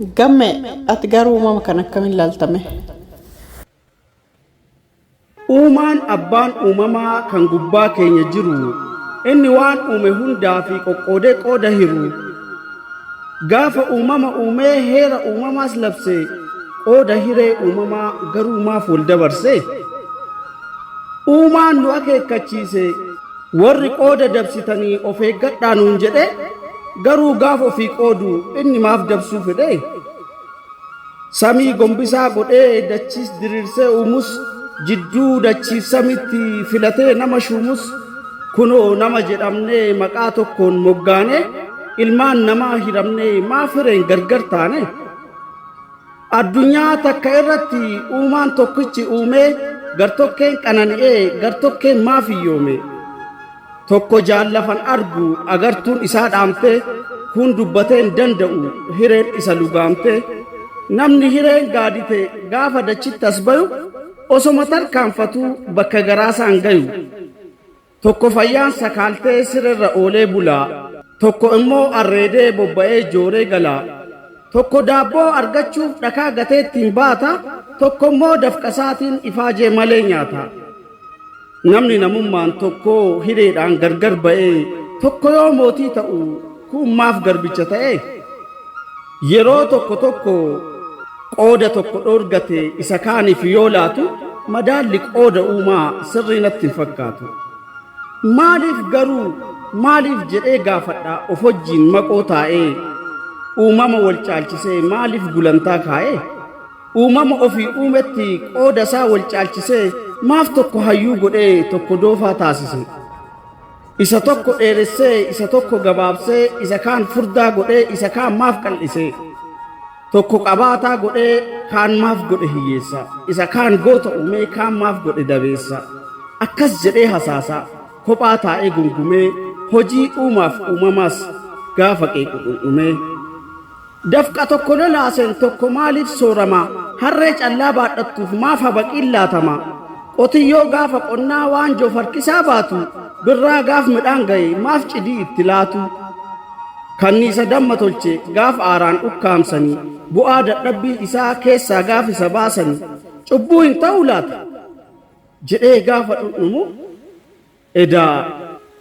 Gamme, ati garuu uumama kan akkamiin ilaaltame? Uumaan abbaan uumamaa kan gubbaa keenya jiru, inni waan uume hundaa fi qoqqoodee qooda hiru. Gaafa uumama uumee heera uumamaas labse, qooda hiree uumamaa garuu maaf wal dabarse? Uumaan nu akeekkachiise, warri qooda dabsitanii of eeggadhaa nuun jedhe, garuu gaafa ofii qoodu inni maaf dabsuu fedhe? Samii gombisaa godhee dachiis diriirsee uumus, jidduu dachiif samitti filatee nama shuumus, kunoo nama jedhamnee maqaa tokkoon moggaane, ilmaan namaa hiramnee maaf hireen gargar taane? Addunyaa takka irratti uumaan tokkichi uumee gartokkeen qanani'ee gartokkeen maaf hiyyoome? Tokko jaallafan argu agartuun isaa dhaamte, kun dubbatee hin danda'u hireen isa lugaamte. Namni hireen gaadite gaafa dachitti as bayu osoma tarkaanfatuu bakka garaasaan gayu. Tokko fayyaan sakaaltee sirerra oolee bula, tokko immoo arreedee bobba'ee jooree gala. Tokko daabboo argachuuf dhakaa gateettiin baata, tokko immoo dafqasaatiin ifaajee malee nyaata. Namni namummaan tokko hireedhaan gargar ba'ee tokko yoo mootii ta'u kun maaf garbicha ta'e? Yeroo tokko tokko qooda tokko dhoorgate isa kaaniif yoo laatu madaalli qooda uumaa sirrii natti hin fakkaatu. Maaliif garuu maaliif jedhee gaafadha of wajjin maqoo taa'ee uumama wal caalchisee maaliif gulantaa kaa'ee? Uumama ofii uumetti qooda isaa wal caalchisee maaf tokko hayyuu godhee tokko doofaa taasise? Isa tokko dheeressee isa tokko gabaabsee isa kaan furdaa godhee isa kaan maaf qal'ise? Tokko qabaataa godhee kaan maaf godhe hiyyeessa? Isa kaan goota uumee kaan maaf godhe dabeessa? Akkas jedhee hasaasa kophaa taa'ee gungumee hojii uumaaf uumamaas gaafa qeequ dhundhumee. Dafqa tokko lolaaseen tokko maaliif soorama? Harree callaa baadhattuuf maaf habaqiin laatama? Qotiyyoo gaafa qonnaa waanjoo farkisaa baatu, birraa gaaf midhaan ga'e maaf cidii itti laatu? Kanniisa damma tolche gaaf aaraan ukkaamsanii, bu'aa dadhabbii isaa keessaa gaaf isa baasanii, cubbuu hin ta'uu laata? Jedhee gaafa dhundhumu, edaa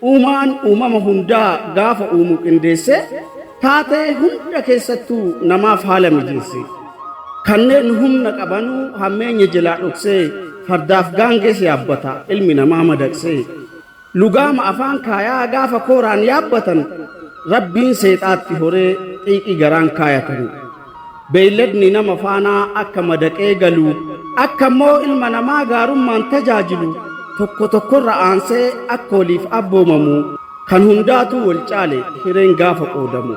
uumaan uumama hundaa gaafa uumu qindeesse, taatee hunda keessattuu namaaf haala mijeesse. Kanneen humna qabanuu hammeenya jalaa dhoksee fardaaf gaangees yaabbata ilmi namaa madaqsee. Lugaama afaan kaayaa gaafa kooraan yaabbatan rabbiin seexaatti horee xiiqii garaan kaayatan. Beeyladni nama faanaa akka madaqee galu, akka immoo ilma namaa gaarummaan tajaajilu, tokko tokkorra aansee akka waliif abboomamu, kan hundaatuu wal caale hireen gaafa qoodamu.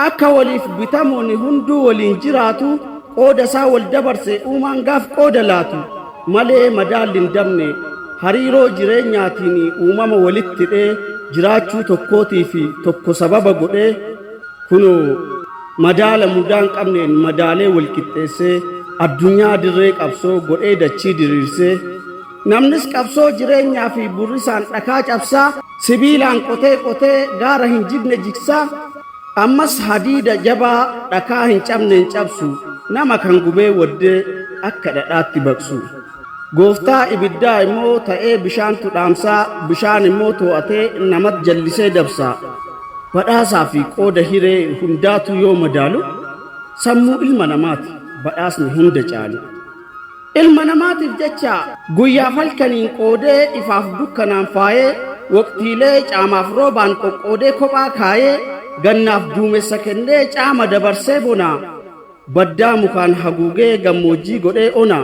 Akka waliif bitamuun hunduu waliin jiraatu, qooda isaa wal dabarse uumaan gaaf qooda laatu, malee madaalli hin dabne hariiroo jireenyaatiin uumama walitti hidhee jiraachuu tokkootii fi tokko sababa godhee kunoo madaala mudaa hin qabneen madaalee wal qixxeessee addunyaa dirree qabsoo godhee dachii diriirsee namnis qabsoo jireenyaa fi burrisaan dhakaa cabsaa sibiilaan qotee qotee gaara hin jigne jigsaa ammas hadiida jabaa dhakaa hin cabneen cabsu nama kan gubee waddee akka dhadhaatti baqsu. Gooftaa ibiddaa immoo ta'ee bishaantu dhaamsaa, bishaan immoo to'atee namat jallisee dabsaa. Badhaasaa fi qooda hiree hundaatu yoo madaalu, sammuu ilma namaati badhaasni hunda caalu. Ilma namaatiif jecha guyyaaf halkaniin qoodee ifaaf dukkanaan faayee waqtiilee caamaaf roobaan qoqqoodee kophaa kaayee gannaaf duumessa kennee caama dabarsee bonaa baddaa mukaan haguugee gammoojjii godhee ona.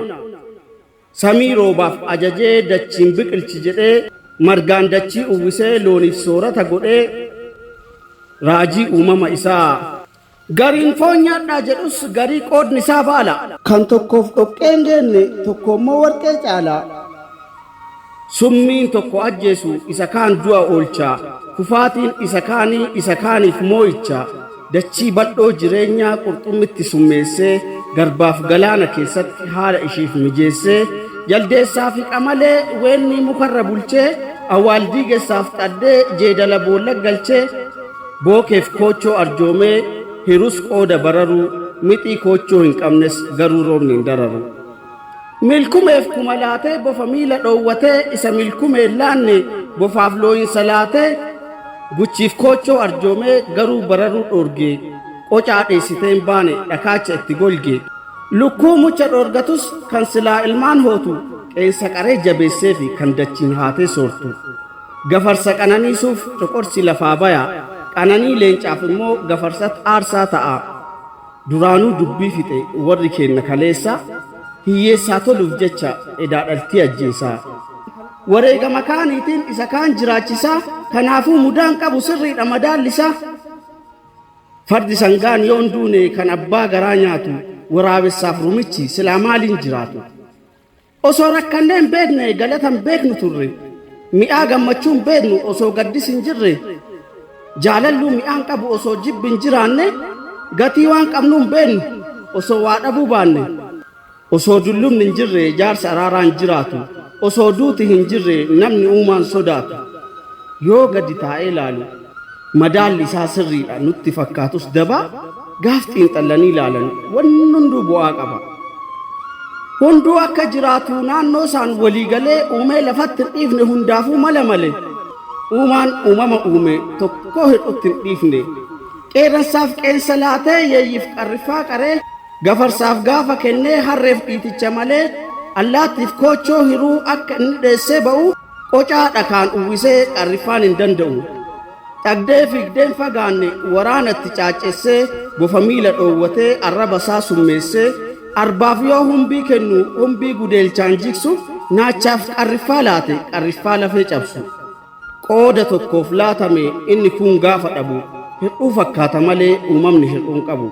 Samii roobaaf ajajee dachiin biqilchi jedhee margaan dachii uwwisee looniif soorata godhee raajii uumama isaa. Gariin foon nyaadhaa jedhus garii qoodni isaa baala. Kan tokkoof dhoqqee hin geenne tokko immoo warqee caala. Summiin tokko ajjeesu isa kaan du'a oolcha, kufaatiin isa kaanii isa kaaniif moo'icha. Dachii bal'oo jireenyaa qurxummitti summeessee, garbaaf galaana keessatti haala ishiif mijeessee, jaldeessaa fi qamalee weennii mukarra bulchee, awwaal diigessaaf xaddee jeedala boolla galchee, bookeef koochoo arjoomee, hirus qooda bararuu, Mixii koochoo hin qabnes garuu roobni hin dararu. Milkumeef kuma laatee bofa miila dhoowwatee isa milkumeen laanne bofaaf looyinsa laatee guchiif koochoo arjoomee garuu bararuu dhoorge qocaa dheessitee hin baane dhakaacha itti golge. Lukkuu mucha dhoorgatus kan silaa ilmaan hootu qeensa qaree jabeessee fi kan dachiin haatee soortu. Gafarsa qananiisuuf coqorsi lafaa baya qananii leencaaf immoo gafarsatti aarsaa ta'a. Duraanuu dubbii fixe warri keenna kaleessa hiyyeessaa toluuf jecha edaa dhaltii ajjeesaa. Wareegama kaaniitiin isa kaan jiraachisaa kanaafuu mudaan qabu sirriidha madaallisaa. Fardi sangaan yoon duune kan abbaa garaa nyaatu waraabessaaf rumichi silaa maaliin jiraatu. Osoo rakkannee hin beekne galata hin beeknu turre mi'aa gammachuu hin beeknu osoo gaddis hin jirre jaalalluu mi'aan qabu osoo jibbi hin jiraanne gatii waan qabnu hin beeknu osoo waa dhabuu baanne osoo dullumni hin jirre jaarsa araaraan jiraatu osoo duuti hin jirre namni uumaan sodaatu yoo gadi taa'ee ilaalu madaalli isaa sirriidha nutti fakkaatus daba gaaf xiinxallanii ilaalan wanni hunduu bu'aa qaba. Hunduu akka jiraatu naannoo isaan walii galee uumee lafatti hin dhiifne hundaafuu mala male. Uumaan uumama uume tokko hir'utti hin dhiifne. Qeerransaaf qeensa laatee yeeyyiif qarriffaa qaree gafarsaaf gaafa kennee harreef dhiiticha malee allaattiif koochoo hiruu akka inni dheessee ba'u qocaa dhakaan uwwisee qarriffaan hin danda'u. Dhagdee fiigdeen fagaanne waraanatti caaccessee bofa miila dhoowwatee arraba isaa summeessee arbaaf yoo humbii kennu humbii gudeelchaan jigsu naachaaf qarriffaa laate qarriffaa lafee cabsu. Qooda tokkoof laatame inni kun gaafa dhabu hir'uu fakkaata malee uumamni hir'uun qabu.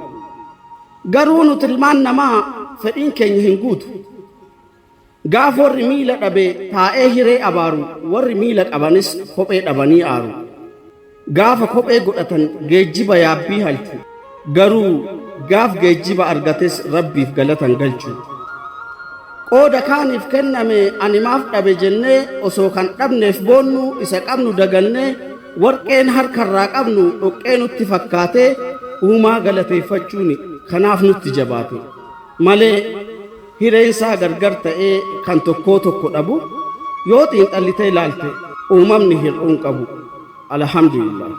Garuu nuti ilmaan namaa fedhiin keenya hin guutu. Gaaf warri miila dhabe taa'ee hiree abaaru warri miila qabanis kophee dhabanii aaru. Gaafa kophee godhatan geejjiba yaabbii halchu. Garuu gaaf geejjiba argates rabbiif galatan galchu. Qooda kaaniif kenname ani maaf dhabe jennee osoo kan dhabneef boonnu isa qabnu dagannee warqeen harkarraa qabnu dhoqqee nutti fakkaatee uumaa galateeffachuun kanaaf nutti jabaate. Malee hireensaa gargar ta'ee kan tokkoo tokko dhabu yoo xiinxallitee ilaalte uumamni hir'uun qabu. Alhamdulillah.